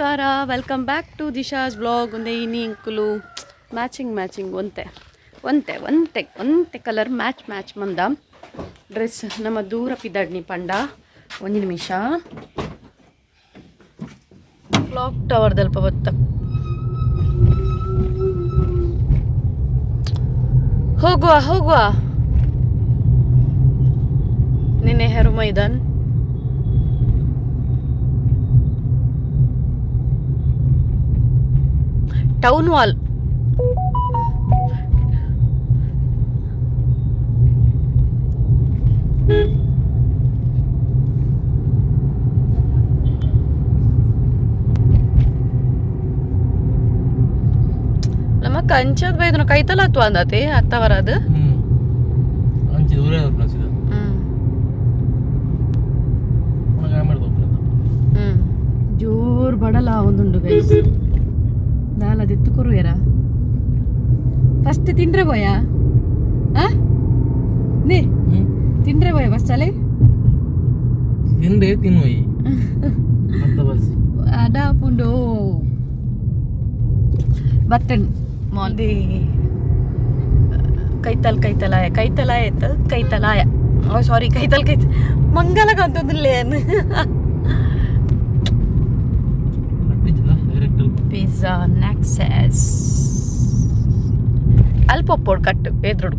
ನಮಸ್ಕಾರ, welcome back to Disha's vlog. ಒಂದೇ ಇನ್ನಿಂಕುಲು matching matching ಒಂತೆ ಒಂತೆ ಒಂತೆ ಒಂತೆ ಕಲರ್ ಮ್ಯಾಚ್ ಮ್ಯಾಚ್ ಮಂದ ಡ್ರೆಸ್. ನಮ್ಮ ದೂರ ಪಿದಡ್ನಿ ಪಂಡ ಒಂದು ನಿಮಿಷ ಕ್ಲಾಕ್ ಟವರ್ದಲ್ಪ ಬತ್ತ ಹೋಗುವ ಹೋಗುವ. ನಿನ್ನೆ ಹೆರು ಮೈದಾನ್ ಟೌನ್ ವಾಲ್. ನಮ್ಮ ಕಂಚದ ಬೈದನ ಕೈತಲ ಅಥವಾ ಅಂದತೆ ಅತ್ತವರದು. ಅಂಚೆ ದೂರ ಓಪನ್. ಜೋರ್ ಬಡಲ ಒಂದುಂಡು ಗೈಸ್. ದಾಲ ದಿತ್ತು ಕೊರುವೆರಾ? ಫಸ್ಟ್ ತಿಂಡ್ರೆ ಬೋಯಾ? ಆ ನೇ ತಿಂಡ್ರೆ ಬೋಯಾ ಫಸ್ಟ್ ಅಲೆ? ತಿಂದೆ ತಿನ್ನುವೈ ಅರ್ಧ ಬಸ್. ಅಡ ಪುಂಡು ಬತ್ತಣ್ ಮಾಲ್ ಕೈತಲ್ ಕೈತಲಾಯ ಕೈತಲಾಯ ಕೈತಲಾಯ. ಓ ಸಾರಿ, ಕೈತಲ್ ಕೈತ ಮಂಗಲಗಂತಂದಿಲ್ಲೇನು. ಪಿಜ್ಜಾ ನೆಕ್ಸಸ್ ಅಲ್ಪ ಒಪ್ಪೋಡು ಕಟ್ಟು ಎದುರುಡು.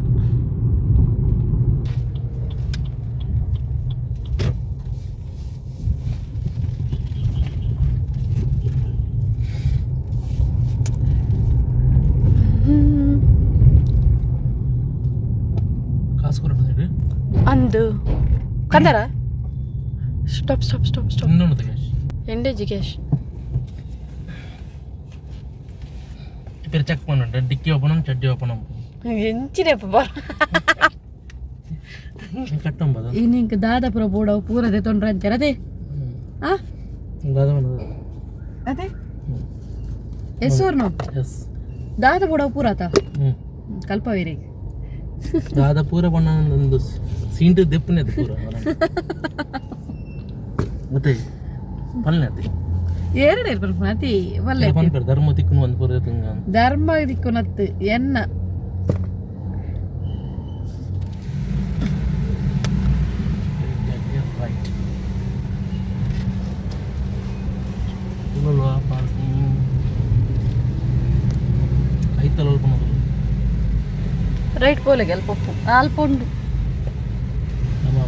ಕಾಸು ಕೊರಡು. ಅಂದು ಕಂದರ, ಸ್ಟಾಪ್ ಸ್ಟಾಪ್ ಸ್ಟಾಪ್ ಸ್ಟಾಪ್. ಇನ್ನೊಂದು ಕ್ಯಾಶ್. ಎಂಡೇಜಿ ಕ್ಯಾಶ್. పేరు చెక్ పన్ను, డిక్కీ ఓపెన్, చడ్డీ ఓపెన్. ಎಂಚಿನ ಬರ. ಕಟ್ಟಂಬದ. ಇನ್ನು ದಾದಾಪುರ ಬೋಡವು ಪೂರದೆ ತೊಂದ್ರೆ ಅಂತಾರೆ ಅದೇ. ಆ ಅದೇ ಎಸ್ ಓರ್ ನೋ? ಎಸ್. ದಾದ ಬೋಡವು ಪೂರಾತ ಕಲ್ಪವೇರಿ. ದಾದ ಪೂರ ಬಣ್ಣ ಒಂದು ಸೀಂಟು ದೆಪ್ಪನೆ ಅದು ಪೂರ ಮತ್ತೆ ಪಲ್ಲೆ ಅದೇ. ಎರಡು ಇರ್ಬೇಕು ಅತಿ ಒಲ್ಲೆ. ಪನ್ಪೇರು ಧರ್ಮ ತಿಕ್ಕುನು ಒಂದು ಪೂರ ತುಂಗ. ಧರ್ಮ ದಿಕ್ಕುನತ್ತು ಎನ್ನ. ರೈಟ್, ಕೈತಲ. ರೈಟ್ ಪೋಲೆಗೆ ಅಲ್ಪ ಉಪ್ಪು ಅಲ್ಪ ಉಂಡು. ನಮ್ಮ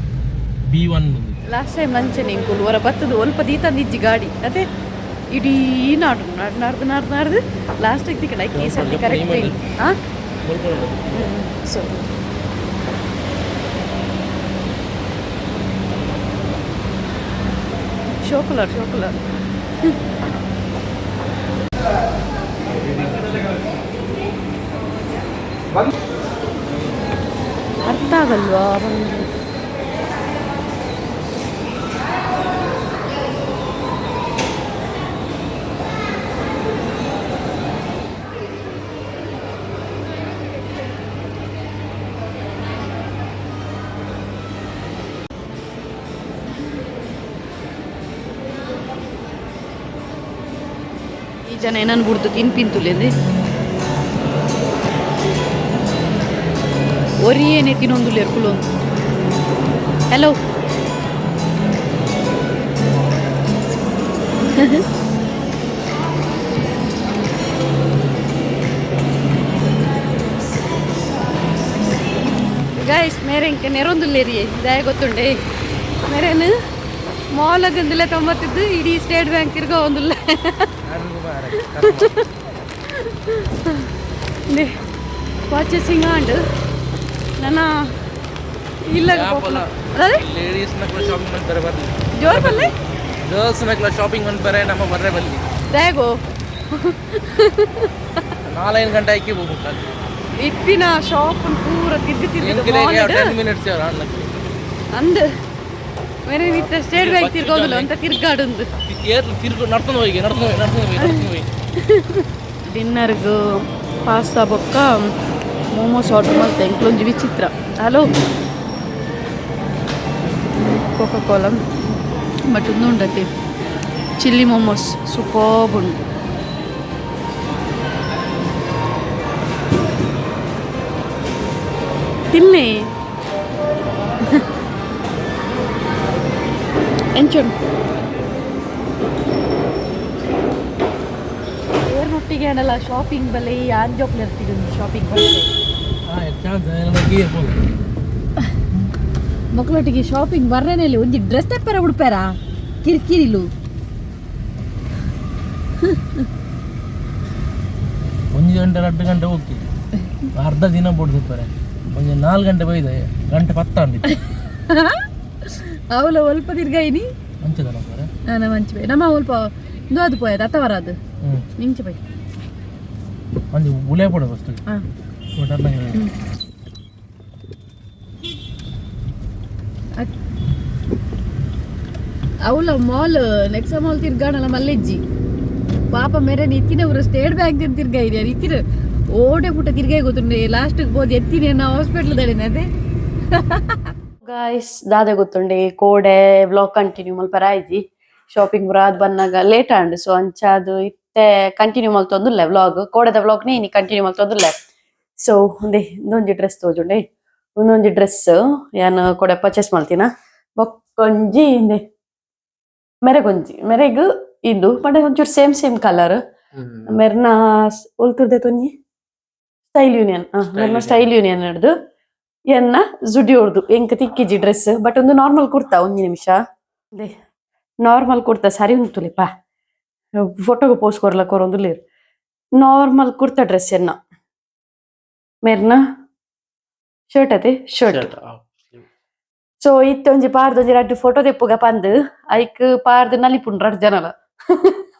ಬಿ 1. ಲಾಸ್ಟ್ ಟೈಮ್ ಅಂಚನೆ ಇಂಕುಲು ಹೊರ ಬತ್ತದು ಒಲ್ಪ ದೀತಂದಿಜ್ಜಿ ಗಾಡಿ ಅದೇ ಇಡೀ ನಾಡು ನಾಡು ನಾಡ್ದು ನಾಡ್ದು ನಾಡ್ದು ಲಾಸ್ಟ್ ತಿಕ್ಕಡ ಈ ಸರ್ತಿ ಕರೆಕ್ಟ್. ಹಾಂ, ಸೊ ಶೋಕುಲರ್ ಶೋಕುಲರ್ ಅರ್ಥ ಆಗಲ್ವಾ ಒಂದು? ಈ ಜನ ಏನನ್ ಬಿಡ್ತು ತಿನ್ಪಿಂತುಲೇಂది ಒರಿಯೇನೆ ತಿನ್ನೊಂದುಲ್ಲೇರು ಕುಲೊಂದು. ಹಲೋ ಗೈಸ್, ಮೇರೆ ಇಂಕ ನೆರೊಂದುಲ್ಲೇರಿಯೇ ದಯ ಗೊತ್ತುಂಡೆ. ಮೇರೇನು ಮಾಲ್ ಗಂದಿಲ್ಲ ತೊಂಬತ್ತಿದ್ದು ಇಡೀ ಸ್ಟೇಟ್ ಬ್ಯಾಂಕ್ ತಿರ್ಗೋ ಒಂದುಲ್ಲ. ಪರ್ಚೇಸಿಂಗ್ ಆಂಡ್ ನನ್ನ ಇಲ್ಲ. ಲೇಡೀಸ್ ನಕ್ಲ ಶಾಪಿಂಗ್ ಮನ್ಪರೆ ಬರ್ಲಿ. ಜೋರ್ ಬಲ್ಲೆ. ಗರ್ಲ್ಸ್ ನಕ್ಲ ಶಾಪಿಂಗ್ ಮನ್ಪರೆ ನಮ್ಮ ಬರ್ರೆ ಬಲ್ಲಿ. ದಯಗೋ. 4-5 ಗಂಟೆ ಆಯ್ಕೆ ಹೋಗ್ಬೇಕು. ಇತ್ತಿನ ಶಾಪ್ ಪೂರ ತಿರ್ಗಿ ತಿರ್ಗಿ. 10 ಮಿನಿಟ್ಸ್ ಅಂದ್ ಮೇರೆ ಇತ್ತ ಸ್ಟೇಟ್ ಬ್ಯಾಂಕ್ ತಿರ್ಗೋದಿಲ್ಲ ಅಂತ ತಿರ್ಗಾಡೊಂದು. ತಿರ್ಗು ನಡ್ಕೊಂಡು ಹೋಗಿ ನಡ್ಕೊಂಡು ಹೋಗಿ ನಡ್ಕೊಂಡು ಹೋಗಿ ನಡ್ಕೊಂಡು ಹೋಗಿ. ಡಿನ್ನರ್ಗ್ ಪಾಸ್ತಾ ಬೊಕ್ಕ ಮೋಮೋಸ್ ಆರ್ಡರ್ ಮಲ್ತೆ ಎಂಕ್ಲೊಂಜಿ ವಿಚಿತ್ರ. ಹಲೋ, ಕೋಕಾ ಕೋಲಾ ಬಟ್ ಉಂದು ಉಂಡತಿ. Chilli momos superb ಉಂಡು. ತಿನ್ನಿ ಎಂಚುಂಡು? ಏರ್ನೊಟ್ಟಿಗೆ ಅನ್ನಲ್ಲ ಶಾಪಿಂಗ್ ಬಲ್ಲೆ, ಈ ಆಂಜೋಕ್ಲಿರ್ತಿಗೆ ಶಾಪಿಂಗ್ ಬಲ್ಲೆ. ಚಾನ್ಸ್ ಬೋಲು. ಮಕ್ಕಳೊಟ್ಟಿಗೆ ಶಾಪಿಂಗ್ ಬರ್ರೇನೆ, ಒಂಜಿ ಡ್ರೆಸ್ ತೆಪ್ಪರ ಉಡ್ಪೇರ ಕಿರಿಕಿರಿಲು. 1 ಗಂಟೆ 2 ಗಂಟೆ ಹೋಗ್ತೀವಿ, ಅರ್ಧ ದಿನ ಬೋಡ್ದಿಪ್ಪರೆ. ಒಂಜಿ 4 ಗಂಟೆ ಬೈದೆ, ಗಂಟೆ ಪತ್ತ ಅಂದಿತ್ತು. ಅವಲ ಒಲ್ಪ ತಿರ್ಗಾಯಿನಿ. ಅಂಚದಲ್ಲ ಪರೆ. ನಮ್ಮ ಮಂಚಿ ನಮ್ಮ ಒಲ್ಪ ಇಂದು ಅದು ಪೋಯದ ಅತ್ತವರ ಅದು. ಹ್ಞೂ. ನಿಂಚೆ ಬೈ. ಒಂಜಿ ಉಲೆ ಪಡ ಫಸ್ಟ್. ಹಾಂ. ಟರ್ನ್. ಅವಲ ಮಾಲ್, ನೆಕ್ಸಾ ಮಾಲ್ ತಿರ್ಗಾಣಲ್ಲ ಮಲ್ಲೆಜ್ಜಿ. ಪಾಪ ಮೇರೆ ಇತ್ತಿನ ಊರು ಸ್ಟೇಟ್ ಬ್ಯಾಂಕ್ ಅಂತ ತಿರ್ಗಾ ಇದೆ. ಇತ್ತಿನ ಓಡೆ ಪುಟ್ಟ ತಿರ್ಗಾಯಿ ಗೊತ್ತುಂಡೆ. ಲಾಸ್ಟ್ ಬೋದು ಎತ್ತಿನ ನಾವು ಹಾಸ್ಪಿಟ್ಲ್ ದಡಿನ ಅದೇ. ಗಾಯ್ಸ್, ದಾದ ಗೊತ್ತುಂಡೆ, ಕೋಡೆ ವ್ಲಾಗ್ ಕಂಟಿನ್ಯೂ ಮಲ್ಪರ ಆಯ್ಜಿ. ಶಾಪಿಂಗ್ ಪೂರ ಆದ್ ಬನ್ನಾಗ ಲೇಟ್ ಆಂಡ್. ಸೊ ಅಂಚಾದ್ ಇತ್ತೆ ಕಂಟಿನ್ಯೂ ಮಲ್ತೊಂದುಲ್ಲೆ ವ್ಲಾಗ್. ಕೋಡೆದ ವ್ಲಾಗ್ ನೇ ಇನಿ ಕಂಟಿನ್ಯೂ ಮಲ್ತೊಂದುಲ್ಲೆ. ಸೊ ಉಂದೆ ಇಂದೊಂಜಿ ಡ್ರೆಸ್ ತೋಜುಂಡೆ. ಒಂದೊಂಜಿ ಡ್ರೆಸ್ ಯಾನ್ ಕೋಡೆ ಪರ್ಚೇಸ್ ಮಲ್ತಿನ. ಬೊಕ್ಕೊಂಜಿ ಇಂದೆ ಮೆರೆಗೊಂಜಿ, ಮೆರೆಗ್ ಇಂದು ಪಂಡ ಒಂಚೂರು same same colour. ಮೆರ್ನ ಒಲ್ತುರ್ದೆ ತೊಂಜಿ ಸ್ಟೈಲ್ ಯೂನಿಯನ್ ಮೆರ್ನ. ಸ್ಟೈಲ್ ಯೂನಿಯನ್ ಹಿಡ್ದು ಎನ್ನ ಜುಡಿಯೋರ್ದು ಎಂಕ್ ತಿಕ್ಕಿಜಿ ಡ್ರೆಸ್. ಬಟ್ ಒಂದು ನಾರ್ಮಲ್ ಕುರ್ತಾ. ಒಂಜಿ ನಿಮಿಷ, ನಾರ್ಮಲ್ ಕುರ್ತಾ ಸರಿ ಉಂತುಲಿಪ. ಫೋಟೋಗೆ ಪೋಸ್ಟ್ ಕೊರ್ಲ ಕೊರೊಂದುಲ್ಲೆರ್. ನಾರ್ಮಲ್ ಕುರ್ತಾ ಡ್ರೆಸ್ ಎನ್ನ. ಮೆರ್ನ ಶರ್ಟ್ ಅತೆ, ಶರ್ಟ್. ಸೊ ಇತ್ತೆ ಒಂಜಿ ಪಾರ್ದ್ ಒಂಜಿ ರಡ್ಡ್ ಫೋಟೋ ದೆಪ್ಪುಗ ಪಂದ್ ಐಕ್ ಪಾರ್ದ್ ನಲಿಪುಂಡು ರಡ್ಡ್ ಜನಲ.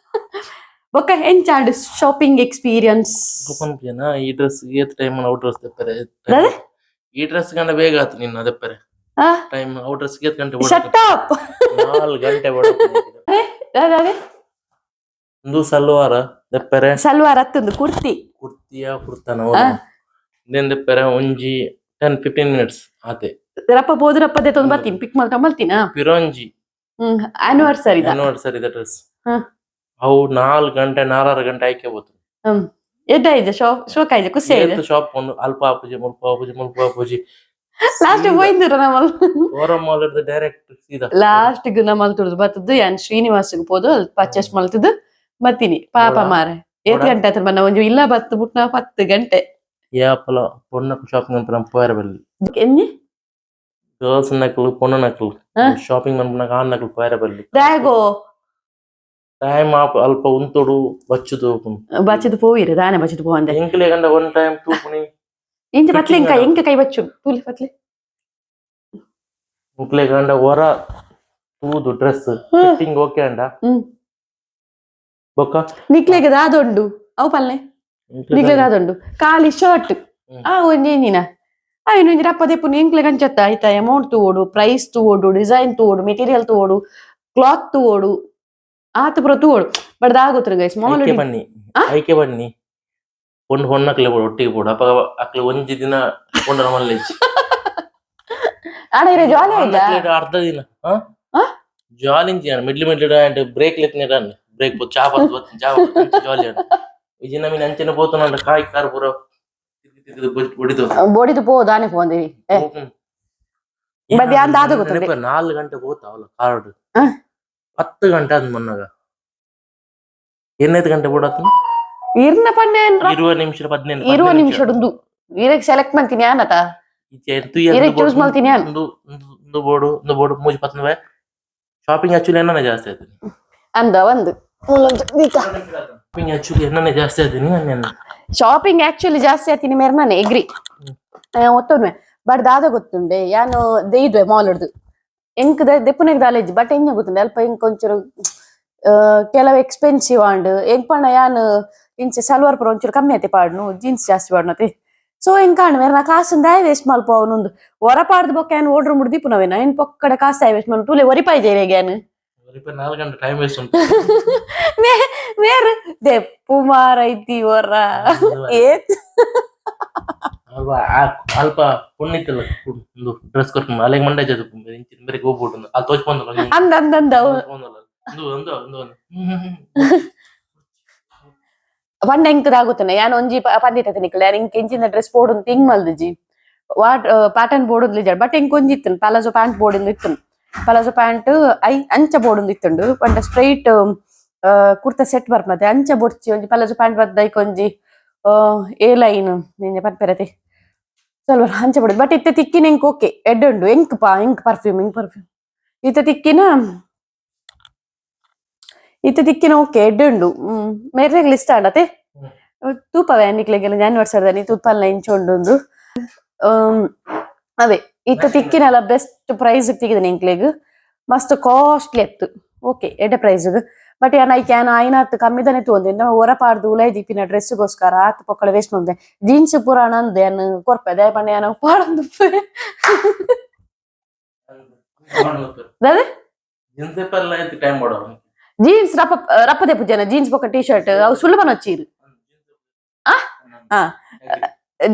ಬೊಕ್ಕ ಎಂಚಾಂಡ್ ಶಾಪಿಂಗ್ ಎಕ್ಸ್ಪೀರಿಯನ್ಸ್? ಪನ್ಪುಜನ, ಈ ಡ್ರೆಸ್ ಏತ್ time out dress ದೆಪ್ಪರೆ? ದಾದ? ಈ ಡ್ರೆಸ್ ಗಂಡ ಬೇಗ ಆತು ನಿನ್ನ ದೆಪ್ಪರೆ. ಆ? Time out dress ಏತ್ ಗಂಟೆ? Shut up. 4 ಗಂಟೆ. ಅದೇ. ಒಂದು ಸಲ್ವಾರ ದೆಪ್ಪರೆ. ಸಲ್ವಾರ್ ಅತ್ತೊಂದು ಕುರ್ತಿ. ಕುರ್ತಿಯ ಕುರ್ತಾನ ಇಂದೆನ್ ದೆಪ್ಪರೆ ಒಂಜಿ 10-15 ಮಿನಿಟ್ಸ್ ಆತೆ. ರಪ್ಪ ಬೋದು ರಪ್ಪ ದೆತ್ತೊಂದು ಬರ್ತೀನಿ, ಪಿಕ್ ಮಾಡ್ಕೊಂಡ್ ಬರ್ತೀನಾ. ಪಿರೋಂಜಿ. ಆನಿವರ್ಸರಿ. Anniversary dress. ಹಾ. ಅವು 4 ಗಂಟೆ 4.5 ಗಂಟೆ ಆಯ್ಕೆ ಬೋತು. ಹ್ಮ್, ಎಡ್ಡ ಆಯ್ತು, ಶೋಕ್ ಆಯ್ತು, ಖುಷಿ ಆಯ್ತು. ಶಾಪ್ ಒಂದು ಅಲ್ಪ ಆಪುಜಿ, ಮುಲ್ಪ ಆಪುಜಿ, ಮುಲ್ಪ ಆಪುಜಿ. ಲಾಸ್ಟ್ ಹೋಯ್ತಿರ ನಮ್ಮಲ್. ಫೋರಮ್ ಮಾಲ್ ಡೈರೆಕ್ಟ್ ಸೀದಾ. ಲಾಸ್ಟ್ ಗ್ ನಮ್ಮಲ್ ತುಳಿದು ಬತ್ತದ್ದು. ಯಾನ್ ಶ್ರೀನಿವಾಸಗ್ ಪೋದು ಅಲ್ಲಿ ಪರ್ಚೇಸ್ ಮಲ್ತದ್ದು ಬರ್ತೀನಿ. ಪಾಪ. ಬೋಡ? ಮಾರೆ, ಏತ್ ಬೋಡ? ಗಂಟೆ ಆತ್ರ ಬನ್ನ ಒಂಜಿ ಇಲ್ಲ ಬತ್ತು ಬುಟ್ನ 10 ಗಂಟೆ. ಯಾಪಲ ಪೊಣ್ಣకు ಶಾಪಿಂಗ್ ಮನ್ಪುನ ಪೋಯರ ಬಲ್ಲಿ. ಎನ್ನಿ? ಗರ್ಲ್ಸ್ ನಕಲು ಪೊಣ್ಣು ನಕಲು ಹಾ? ಶಾಪಿಂಗ್ ಮನ್ಪುನಗ ಆಣ್ ನಕಲು ಪೋಯರ ಬಲ್ಲಿ. ದಾಗೋ? ಟೈಮ್ ಆಪ್ ಅಲ್ಪ ಉಂತೊಡು ಬಚ್ಚುದು. ಬಚ್ಚದು ಪೋಯಿರು ದಾನೆ, ಬಚ್ಚದು ಪೋವಂದೆ. ಎಂಕ್ಲೆ ಗಂಡ ಒನ್ ಟೈಮ್ ತೂಪುನಿ. ಇಂಚ ಪತ್ಲೆ, ಇಂಕ ಎಂಕ ಕೈ ಬಚ್ಚು ತೂಲಿ ಪತ್ಲೆ. ಎಂಕ್ಲೆ ಗಂಡ ಹೊರ ತೂದು dress fitting okay ಅಂಡ. ಬೊಕ್ಕ ನಿಕ್ಲೆಗ್ ದಾದೊಂಡು ಅವು ಪಲ್ಲೆ? ನಿಕ್ಲೆ ದಾದೊಂಡು? ಖಾಲಿ ಶರ್ಟ್. ಆ ಒಂಜಿ ನೀನ ಅಯ್ಯೋ ಒಂಜಿ ರಪ್ಪ ದೆಪ್ಪುನು ಎಂಕ್ಲೆ ಕಂಚತ್ತ ಆಯ್ತಾ? ಅಮೌಂಟ್ ತೂವೊಡು, ಪ್ರೈಸ್ ತೂವೊಡು, ಡಿಸೈನ್ ತೂವೊಡು, ಮೆಟೀರಿಯಲ್ ತೂವೊಡು, ಕ್ಲಾತ್ ತೂವೊಡು, ಆತ ಪೂರ ತೂವೊಡು. ಬಟ್ ದಾಗೋತ್ರ ಗೈಸ್, ಮಾಲ್ ಐಕೆ ಬನ್ನಿ. ಆ? ಐಕೆ ಬನ್ನಿ, ಪೊಣ್ಣು ಹೊಣ್ಣಕ್ಲೆ ಬೋಡು, ಒಟ್ಟಿಗೆ ಬೋಡು. ಅಪಗ ಅಕ್ಲೆ ಒಂಜಿ ದಿನ ಪೊಂಡನ ಮಲ್ಲೆಜ್ಜಿ. ಆಡ ಇರೆ ಜಾಲಿ ಆಯ್ತಾ? ಅರ್ಧ ದಿನ. ಆ? ಜಾಲಿ ಇಂಚಿನ ಮಿಡ್ಲಿ ಮಿಡ್ಲಿ ಬ್ರೇಕ್ ಲೆತ್ತಿನ ಬ್ರೇಕ್ ಪೋ ಚಾ ಬತ್ತು ಬತ್ತು ಚಾ ಜಾಲಿ ಅಂಡ್ ಈ ಜಿನ ಮೀನ್ ಅಂಚಿನ ಪೋತುನಂಡ ಕಾಯಿ ಕಾರ್ ಪೂರ ತಿರ್ಗಿ ತಿರ್ಗಿ ಹೊಡಿತು. ಬೋಡಿದು ಪೋ ದಾನೆ ಪೋಂದಿರಿ ಏ. ಬಟ್ ಯಾನ್ ದಾದ ಗೊತ್ತುಂಡೆ? 4 ಗಂಟೆ ಪೋತ ಅವಲ ಕಾರ್ಡ್. ಆ? 10 ಗಂಟೆ ಅಂದ್ ಮೊನ್ನಾಗ ಎನ್ನೈದು ಗಂಟೆ ಬೋಡಾತು. ಇರ್ನ ಪಣ್ಣೆ. 20 ನಿಮಿಷ 15. 20 ನಿಮಿಷಡುಂದು ಇರಕ್ ಸೆಲೆಕ್ಟ್ ಮಾಡ್ತೀನಿ ಯಾನತ. ಇರೆಗ್ choose ಮಲ್ತೀನಿ ಯಾನ್. ಒಂದು ಒಂದು ಬೋರ್ಡು ಒಂದು ಬೋರ್ಡು ಮೂಜಿ ಪತ್ತೊಂದು ಶಾಪಿಂಗ್ ಆಕ್ಚುಲಿ ಎನ್ನನೆ ಜಾಸ್ತಿ ಆಯ್ತು. ಅಂದ ಒಂದು ಮುಲ್ಲೊಂದು ದೀಕ. ಶಾಪಿಂಗ್ ಆಕ್ಚುಲಿ ಎನ್ನನೆ ಜಾಸ್ತಿ ಆಯ್ತು ನೀ. ಶಾಪಿಂಗ್ ಆಕ್ಚುಲಿ ಜಾಸ್ತಿ ಆತೀನಿ ಮೇರ್ನಾನೆ ಎಗ್ರಿ ಒತ್ತೊನ್ವೆ. ಬಟ್ ದಾದ ಗೊತ್ತುಂಡೆ, ಯಾನು ದೇಯ್ದುವೆ ಮಾಲ್ ಹಿಡ್ದು ಎಂಕ್ ದೆಪ್ಪುನೆಗ್ ದಾಲೇಜ್. ಬಟ್ ಎಂಜ ಗೊತ್ತುಂಡೆ, ಅಲ್ಪ ಎಂಕ್ ಒಂಚೂರು ಕೆಲವು ಎಕ್ಸ್ಪೆನ್ಸಿವ್ ಆಂಡ್. ಎಂಕ್ ಪಂಡ ಯಾನ್ ಇಂಚ ಸಲ್ವಾರ್ ಪೂರ ಒಂಚೂರು ಕಮ್ಮಿ ಆತೆ ಪಾಡ್ನು, ಜೀನ್ಸ್ ಜಾಸ್ತಿ ಪಾಡ್ನತೆ. ಸೊ ಎಂಕ್ ಆಂಡ್ ಮೇರ್ನ ಕಾಸುಂದಾಯ ವೇಸ್ಟ್ ಮಲ್ಪವನುಂದು ಹೊರ ಪಾಡ್ದು ಬೊಕ್ಕ ಯಾನ್ ಓಡ್ರು ಮುಡ್ದಿಪ್ಪುನವೇನ ಏನ್ ಪೊಕ್ಕಡೆ ಕಾಸಾಯ ವೇಸ್ಟ್ ಮಲ್ ತೂಲೆ ಒರಿಪಾಯಿ ಜೇರೆಗೆ ಯಾನ್. 4 ಗಂಟೆ ಟೈಮ್ ವೇಸ್ಟ್ ಉಂಟು. ಮೇರ್ ದೆಪ್ಪು ಮಾರೈತಿ ಹೊರ ಏತ್. ಅಲ್ಪ ಅಲ್ಪ ಪುಣ್ಣಿತ್ತಲ್ಲ ಒಂದು ಡ್ರೆಸ್ ಕೊರ್ಪುಂಡು ಅಲೆಗ್ ಮಂಡೆ ಇಂಚಿನ ಮೇರೆಗೆ ಹೋಗ್ಬಿಟ್ಟು ಅಲ್ಲಿ ತೋಚ್ಕೊಂಡಲ್ಲ. ಅಂದ ಅಂದ ಅಂದ ಅವು. ಒಂದು ಒಂದು ಒಂದು ಒಂದು. ಪಂಡ ಎಂಕದಾಗುತ್ತಾನೆ ಯಾನ್ ಒಂಜಿ ಪಂದಿತ ನಿಕ್ಲೆ ಯಾನ್ ಇಂಕ್ ಎಂಚಿನ ಡ್ರೆಸ್ ಬೋರ್ಡ್ ತಿಂಗ್ ಮಲ್ದಿಜಿ. What pattern board ಒಂದ್ಲಿ, but ಎಂಕ್ ಒಂಜಿ ಇತ್ತುಂಡು, palazzo pant board ಇತ್ತುಂಡು. Palazzo pant I ಅಂಚ ಬೋರ್ಡ್ ಇತ್ತುಂಡು. ಪಂಡ ಸ್ಟ್ರೈಟ್ ಕುರ್ತಾ ಸೆಟ್ ಬರ್ಪದೆ ಅಂಚ ಬೊಡ್ಚಿ, ಒಂಜಿ ಪಲಾಜೋ ಪ್ಯಾಂಟ್ ಬದ್ದೈಕ್ ಒಂಜಿ ಎ ಲೈನ್ ನಿಂಜ ಪನ್ಪೆರತೆ ಸಲ್ವಾರ್ ಅಂಚ ಬೋಡು. ಬಟ್ ಇತ್ತೆ ತಿಕ್ಕಿನ ಎಂಕ್ ಓಕೆ, ಎಡ್ಡೆ ಉಂಡು. ಎಂಕ್ ಪಾ ಎಂಕ್ ಪರ್ಫ್ಯೂಮ್, ಎಂಕ್ ಪರ್ಫ್ಯೂಮ್ ಇತ್ತೆ ತಿಕ್ಕಿನ, ಇತ್ತೆ ತಿಕ್ಕಿನ ಓಕೆ, ಎಡ್ಡೆ ಉಂಡು. ಮೇರೆಗ್ಲ ಇಷ್ಟ ಆಂಡತೆ. ತೂಪವೆ ನಿಕ್ಲೆಗೆಲ್ಲ ಆನಿವರ್ಸರಿ ತೂಪಲ್ನ ಇಂಚ ಉಂಡು. ಅವೇ ಇತ್ತೆ ತಿಕ್ಕಿನಲ್ಲ ಬೆಸ್ಟ್ ಪ್ರೈಸ್ ತಿಕ್ಕಿದೆ ಎಂಕ್ಲೆಗ್. ಮಸ್ತ್ ಕಾಸ್ಟ್ಲಿ ಅತ್ತು, ಓಕೆ, ಎಡ್ಡೆ ಪ್ರೈಸ್. ಬಟ್ ಯಾನ್ ಐಕ್ ಯಾನ್ ಆಯ್ನಾತ್ ಕಮ್ಮಿದನೆ ತೂಂದೆ. ಒರ ಪಾಡ್ದು ಉಲೈ ದೀಪಿನ ಡ್ರೆಸ್ಗೋಸ್ಕರ ಆತ್ ಪೊಕ್ಕಳ ವೇಸ್ಟ್ ಮಂದೆ. ಜೀನ್ಸ್ ಪುರಾಣ ಅಂದೆ ಯಾನ್ ಕೊರ್ಪೆ, ದಾಯೆ ಪಂಡ ಯಾನ್ ಪಾಡೊಂದು. ದಾದೆ? ಜೀನ್ಸ್ ಪೆಲ್ಲ ಐತಿ ಟೈಮ್ ಮಾಡೋ. ಜೀನ್ಸ್ ರಪ್ಪ ರಪ್ಪದೆ ಪೂಜೆನ ಜೀನ್ಸ್ ಬೊಕ್ಕ ಟೀ ಶರ್ಟ್ ಅವು ಸುಲಭ ನೊಚ್ಚೀರು. ಆ? ಆ.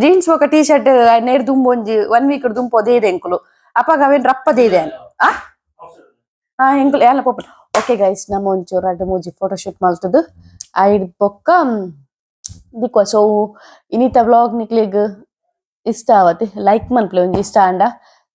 ಜೀನ್ಸ್ ಬೊಕ್ಕ ಟೀ ಶರ್ಟ್ ನೇರ್ ದುಂಬು ಒಂಜಿ ಒನ್ ವೀಕ್ ದುಂಬು ಅದೇ ಇದೆ ಎಂಕುಲು. ಅಪ್ಪಾಗ ಅವೇನ್ ರಪ್ಪದೇ ಇದೆ. ಆ? ಆ ಎಂಕುಲು ಎಲ್ಲ ಪೋಪ. ಓಕೆ ಗೈಸ್, ನಮ್ಮ ಒಂಚೂರು ರಡ್ಡ್ ಮೂಜಿ ಫೋಟೋ ಶೂಟ್ ಮಲ್ತದು ಐಡ್ ಬೊಕ್ಕ ದಿಕ್ವ. ಸೊ ಇನಿತ ವ್ಲಾಗ್ ನಿಕ್ಲೆಗ್ ಇಷ್ಟ ಆವತ್ತೆ ಲೈಕ್ ಮನ್ಪ್ಲೆ ಒಂಜಿ ಇಷ್ಟ ಆಂಡ.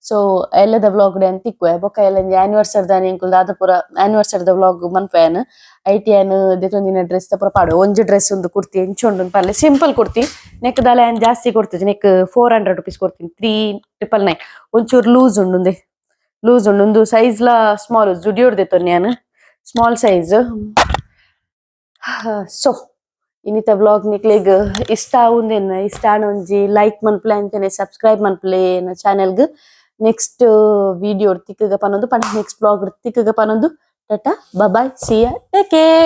ಸೊ ಎಲ್ಲದ ವ್ಲಾಗ್ ಅಂತ ತಿಕ್ವೆ. ಬೊಕ್ಕ ಎಲ್ಲ ಆನಿವರ್ಸರಿ ದಾನಿ ಎಂಕುಲು ದಾದ ಪೂರ ಆನಿವರ್ಸರಿ ದ ವ್ಲಾಗ್ ಮನ್ಪೆನ್. ಐಟಿ ಯಾನ್ ದೆತೊಂದಿನ ಡ್ರೆಸ್ ದ ಪೂರ ಪಾಡು. ಒಂಜಿ ಡ್ರೆಸ್ ಒಂದು ಕುರ್ತಿ ಎಂಚ ಉಂಡು ಪಲ್ಲೆ. ಸಿಂಪಲ್ ಕುರ್ತಿ. ನೆಕ್ ದಾಲ ಯಾನ್ ಜಾಸ್ತಿ ಕೊಡ್ತಿದ್ದೆ, ನೆಕ್ ₹400 ಕೊಡ್ತೀನಿ, 3999. ಒಂಚೂರು ಲೂಸ್ ಉಂಡು, ಲೂಸ್ ಉಂಡು. ಒಂದು ಸೈಜ್ ಲಾ ಸ್ಮಾಲ್, ಜುಡಿಯೋಡ್ ದೆತೊನ್ನಿ ಯಾನ್ small size. So ಇನ್ನಿತ vlog ನಿಕ್ಲೆಗ್ ಇಷ್ಟ ಆವುಂದೆನ್ ಇಷ್ಟ ಆಂಡ ಒಂಜಿ ಲೈಕ್ ಮನ್ಪ್ಲೆ, ಅಂಚನೆ ಸಬ್ಸ್ಕ್ರೈಬ್ ಮನ್ಪ್ಲೆ ಚಾನೆಲ್ಗ್. ನೆಕ್ಸ್ಟ್ ವಿಡಿಯೋ ತಿಕ್ಕಗ ಪನೊಂದು ಪಂಡ ನೆಕ್ಸ್ಟ್ ವ್ಲಾಗ್ ತಿಕ್ಕಗ ಪನೊಂದು. Tata, bye, see ya, take care.